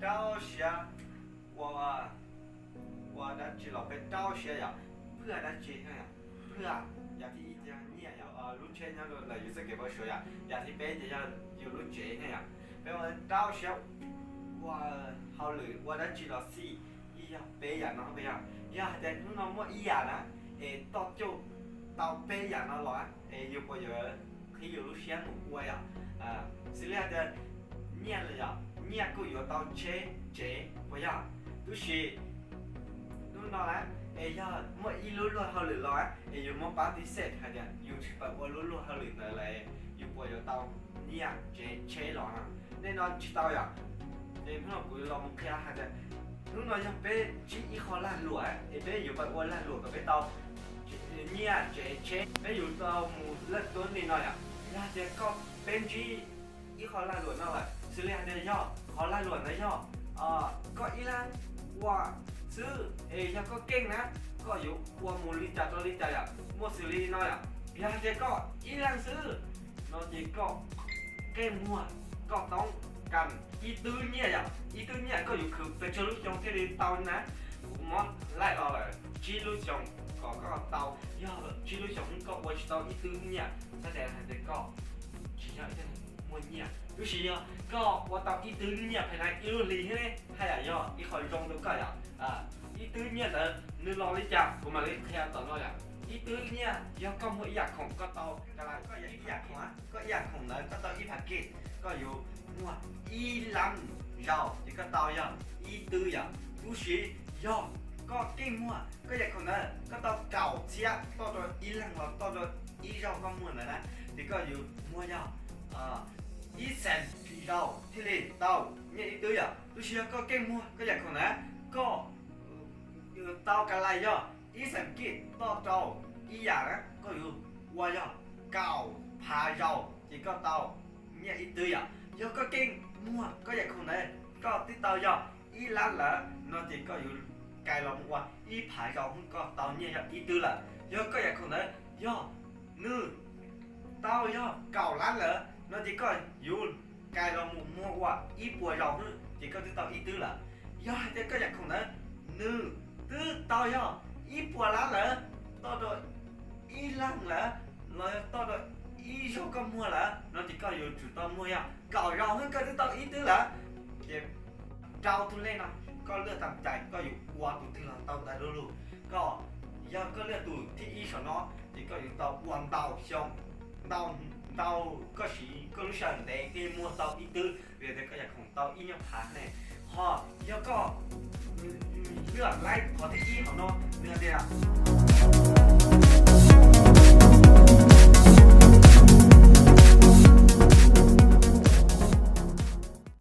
Rau siab ua, ua dab tsi los peb rau siab yom, phwj dab tsi thiab yom, phwj yam thib ib tiag nyiaj yom, lub tsheb nyob ntawm yus txoj kev pab suav yom, yam thib peb ces yog yus lub tsev thiab yom, peb ua rau siab ua hauj lwm ua dab tsi los xij, ib yog peb yam no puas yog? Yog hais tias hnub no muaj ib yam na, es toj cuj tau peb yam no los es yus puas yuav qhib yus lub siab mus ua yom? Xws li hais tias nyiaj los yom, nyiaj kuj yuav tau tsheb tsev puas yog? Tab sis hnub no na, es yog muaj ib lub luag hauj lwm los es yus muab pab tib xej hais tias yus tsis pab ua lub luag hauj lwm ntawd lawm, yus puas yuav tau nyiaj tsev tsheb los? Nej no tsis tau yom? Es hnub no kuv los mus qhia hais tias hnub no yog peb ntsib ib qho lag luam es peb yuav pab ua lag luam kom peb tau nyiaj tsev tsheb, peb yuav tau mus laj tuab li no yom. Yog tias koj, peb ntsib ib qho lag luam no lawm, xws li hais tias yog qhov lag luam ntawd yog koj ib leeg ua xwb, es yog koj keej na, koj yuav ua mus li cas rau li cas yom, muaj xws li no yom. Yog hais tias koj ib leeg xwb no ces koj keej muag, koj toob kas ib twb nyiaj yom, ib twb nyiaj koj yuav khwv pes tsawg lub xyoo thiaj li tau na? Kuv muab laij los lawm, tsib lub xyoo kom koj tau, yog tsib lub xyoo koj ua tsis tau ib twb nyiaj, txhais tau hais tias koj tsis yog ib tug muaj nyiaj. Tab sis yog koj ua tau ib twb nyiaj pem na ib lub hlis thiab ne, haj yam yog ib qho zoo rau koj yom. Ib twb nyiaj ntawd nws los li cas kuv mam li qhia tom no yom. Ib twb nyiaj yog koj muaj ib yam khoom koj tau, koj ib yam khoom, koj ib yam khoom ntawd koj tau ib phav kij, koj yuav muaj ib lab zaus ces koj tau yog ib twb yom. Tab sis yog koj keej muag koj yam khoom ntawd koj tau kaum txhiab toj rau ib leeg los toj rau ib zaug koj muag ntawd na, ces koj yuav muag yog ib xees zaus thiaj li tau nyiaj ib twb yom. Tab sis yog koj keej muag koj yam khoom ntawd koj tau kas lais yog ib xees kij toj rau ib yam na, koj yuav ua yog kaum phav zaus ces koj tau nyiaj ib twb yom. Yog koj keej muag koj yam khoom ntawd koj twb tau yog ib lab lawm no ces koj yuav kais los mus ua ib phav zaus koj tau nyiaj yog ib twb lawm. Yog koj yam khoom ntawd yog nws tau yog kaum lab lawm no ces koj yuav kais los mus muag ua ib puas zaus xwb ces koj twb tau ib twb lawm. Yog hais tias koj yam khoom ntawd nws twb tau yog ib puas lab lawm, toj rau ib leeg lawm, los yog toj rau ib zaug koj muag lawm no ces koj yuav tsum tau muag yog kaum zaus xwb koj twb tau ib twb lawm. Ces rau tus lej no koj laj tam cai koj yuav ua tus twg los tau ntawd lug lug. Koj, yog koj laj tus thib ib saum no ces koj yuav tau ua ntau xyoo, ntau, ntau, koj siv koj lub sij hawm ntev thiaj muag tau ib twb vim tias koj yam khoom tau ib nyuag phav ne. Ho yog koj laj laib qhov thib ib hauv no nws hais tias